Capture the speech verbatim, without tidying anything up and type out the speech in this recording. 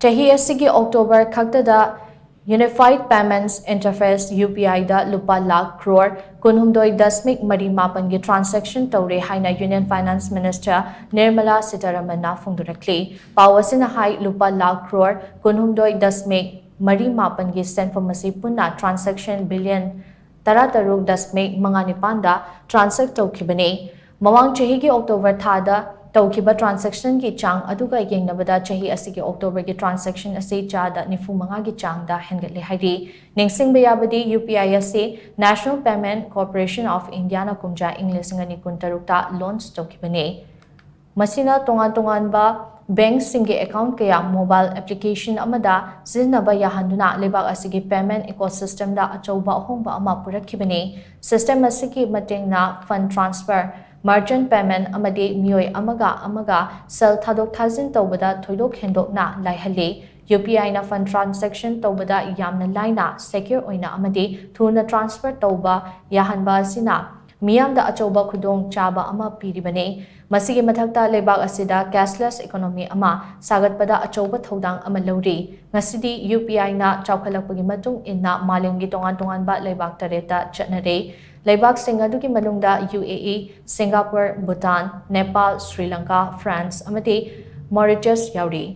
ꯆꯍꯤ ꯑꯁꯤꯒꯤ ꯑꯣꯛꯇꯣꯕꯔ ꯈꯛꯇꯗ Unified Payments Interface, UPI ꯗ ꯂꯨꯄꯥ ꯂꯥꯈ ꯀ꯭ꯔꯣꯔ ꯀꯨꯟꯍꯨꯝꯗꯣꯏ ꯗꯁꯃꯤꯛ ꯃꯔꯤ ꯃꯥꯄꯟꯒꯤ transaction ꯇꯧꯔꯦ ꯍꯥꯏꯅ Union Finance Minister Nirmala Sitharamanꯅ ꯐꯣꯡꯗꯣꯔꯛꯂꯤ꯫ ꯄꯥꯎ ꯑꯁꯤꯅ ꯍꯥꯏ, ꯂꯨꯄꯥ ꯂꯥꯈ ꯀ꯭ꯔꯣꯔ ꯀꯨꯟꯍꯨꯝꯗꯣꯏ ꯗꯁꯃꯤꯛ ꯃꯔꯤ ꯃꯥꯄꯟꯒꯤ ꯁꯦꯟꯐꯝ ꯑꯁꯤ ꯄꯨꯟꯅ transaction billion ꯇꯔꯥꯇꯔꯨꯛ ꯗꯁꯃꯤꯛ ꯃꯉꯥ ꯅꯤꯄꯥꯟꯗ transact ꯇꯧꯈꯤꯕꯅꯤ꯫ ꯃꯃꯥꯡ ꯆꯍꯤꯒꯤ ꯑꯣꯛꯇꯣꯕꯔ ꯊꯥꯗ ꯇꯧꯈꯤꯕ transaction ꯒꯤ ꯆꯥꯡ ꯑꯗꯨꯒ ꯌꯦꯡꯅꯕꯗ ꯆꯍꯤ ꯑꯁꯤꯒꯤ ꯑꯣꯛꯇꯣꯕꯔꯒꯤ transaction ꯑꯁꯤ ꯆꯥꯗ ꯅꯤꯐꯨ ꯃꯉꯥꯒꯤ ꯆꯥꯡꯗ ꯍꯦꯟꯒꯠꯂꯦ ꯍꯥꯏꯔꯤ꯫ ꯅꯤꯡꯁꯤꯡꯕ ꯌꯥꯕꯗꯤ, UPI ꯑꯁꯤ National Payment Corporation of Indiaꯅ ꯀꯨꯝꯖꯥ ꯏꯪ ꯂꯤꯁꯤꯡ ꯑꯅꯤ ꯀꯨꯟꯇꯔꯨꯛꯇ launch ꯇꯧꯈꯤꯕꯅꯤ꯫ ꯃꯁꯤꯅ ꯇꯣꯉꯥꯟ ꯇꯣꯉꯥꯟꯕ bank ꯁꯤꯡꯒꯤ account ꯀꯌꯥ mobile application ꯑꯃꯗ ꯁꯤꯖꯤꯟꯅꯕ ꯌꯥꯍꯟꯗꯨꯅ ꯂꯩꯕꯥꯛ ꯑꯁꯤꯒꯤ payment ecosystem ꯗ ꯑꯆꯧꯕ ꯑꯍꯣꯡꯕ ꯑꯃ ꯄꯨꯔꯛꯈꯤꯕꯅꯤ꯫ System ꯑꯁꯤꯒꯤ ꯃꯇꯦꯡꯅ fund transfer, merchant payment ꯑꯃꯗꯤ ꯃꯤꯑꯣꯏ ꯑꯃꯒ ꯑꯃꯒ ꯁꯦꯜ ꯊꯥꯗꯣꯛ ꯊꯥꯖꯤꯟ ꯇꯧꯕꯗ ꯊꯣꯏꯗꯣꯛ ꯍꯦꯟꯗꯣꯛꯅ ꯂꯥꯏꯍꯜꯂꯤ꯫ UPIꯅ fund transaction ꯇꯧꯕꯗ ꯌꯥꯝꯅ ꯂꯥꯏꯅ, secure ꯑꯣꯏꯅ ꯑꯃꯗꯤ ꯊꯨꯅ transfer ꯇꯧꯕ ꯌꯥꯍꯟꯕ ꯑꯁꯤꯅ ꯃꯤꯌꯥꯝꯗ ꯑꯆꯧꯕ ꯈꯨꯗꯣꯡ ꯆꯥꯕ ꯑꯃ ꯄꯤꯔꯤꯕꯅꯤ꯫ ꯃꯁꯤꯒꯤ ꯃꯊꯛꯇ, ꯂꯩꯕꯥꯛ ꯑꯁꯤꯗ cashless economy ꯑꯃ ꯁꯥꯒꯠꯄꯗ ꯑꯆꯧꯕ ꯊꯧꯗꯥꯡ ꯑꯃ ꯂꯧꯔꯤ꯫ ꯉꯁꯤꯗꯤ UPIꯅ ꯆꯥꯎꯈꯠꯂꯛꯄꯒꯤ ꯃꯇꯨꯡ ꯏꯟꯅ ꯃꯥꯂꯦꯝꯒꯤ ꯇꯣꯉꯥꯟ ꯇꯣꯉꯥꯟꯕ ꯂꯩꯕꯥꯛ ꯇꯔꯦꯠꯇ ꯆꯠꯅꯔꯦ꯫ ꯂꯩꯕꯥꯛꯁꯤꯡ ꯑꯗꯨꯒꯤ ꯃꯅꯨꯡꯗ UAE, Singapore, Bhutan, Nepal, Sri Lanka, France ꯑꯃꯗꯤ Mauritius ꯌꯥꯎꯔꯤ꯫